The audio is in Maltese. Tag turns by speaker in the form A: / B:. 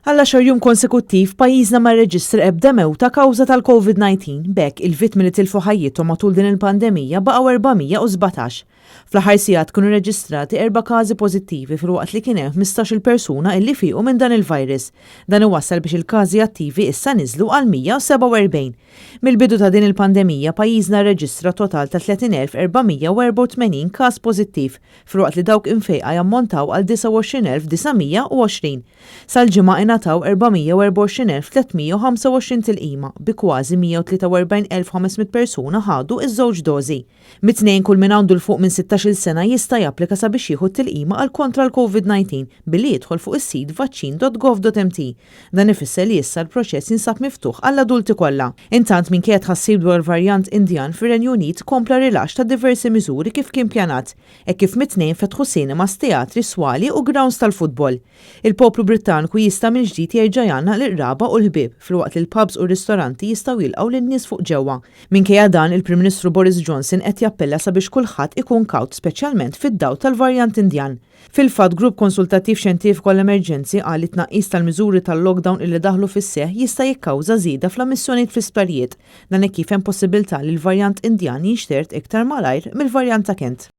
A: Għall-għaxar jum konsekuttiv, pajjiżna ma rreġistra ebda mewta kawża tal-COVID-19. B'hekk, il-vittmi li tilfu ħajjithom matul din il-pandemija baqgħu 417. Fl-aħħar sigħat kienu reġistrati erba' każi pożittivi filwaqt li kien hemm 15-il persuna illi fiequ minn dan il-virus. Dan iwassal biex il-każi attivi issa niżlu għal 147. Mill-bidu ta' din il-pandemija, pajjiżna rreġistra total ta' 30,484 każ pożittiv filwaqt li dawk imfejqa jammontaw għal 29,920. Sal-Ġimgħa ingħataw 424,325 tilqima, bi kważi 143,500 persuna ħadu ż-żewġ dożi. Mit-Tnejn kull min għandu 'l fuq minn 16-il sena jista' japplika sabiex jieħu t-tilqima għal kontra l-COVID-19 billi jidħol fuq is-sit vaċċin.gov.mt. Dan ifisser li issa l-proċess jinsab miftuħ għall-adulti kollha. Intant minkejja tħassib dwar varjant Indjan, fir-Renju Unit kompla rilaxx ta' diversi miżuri kif kien pjanat, hekk kif mit-Tnejn fetħu cinemas, teatri, swali u grounds tal-futbol. Il-poplu Brittaniku jista' mill-ġdid jerġa' jgħannaq lill-qraba u l-ħbieb filwaqt li l-pubs u r-ristoranti jistgħu jilqgħu lin-nies fuq ġewwa. Minkejja dan, il-Prim Ministru Boris Johnson qed jappella sabiex kulħadd ikun kawt speċjalment fid-dawl tal-varjant Indjan. Fil-fatt, grupp konsultattiv xjentifiku għall-emerġenzi qal li t-tnaqqis tal-miżuri tal-lockdown illi daħlu fis-seħħ jista' jikkawża żieda fl-ammissjonijiet fl-isptarijiet. Dan hekk kif hemm possibilità li l-varjant Indjan jinxtered iktar malajr mill-varjant ta' Kent.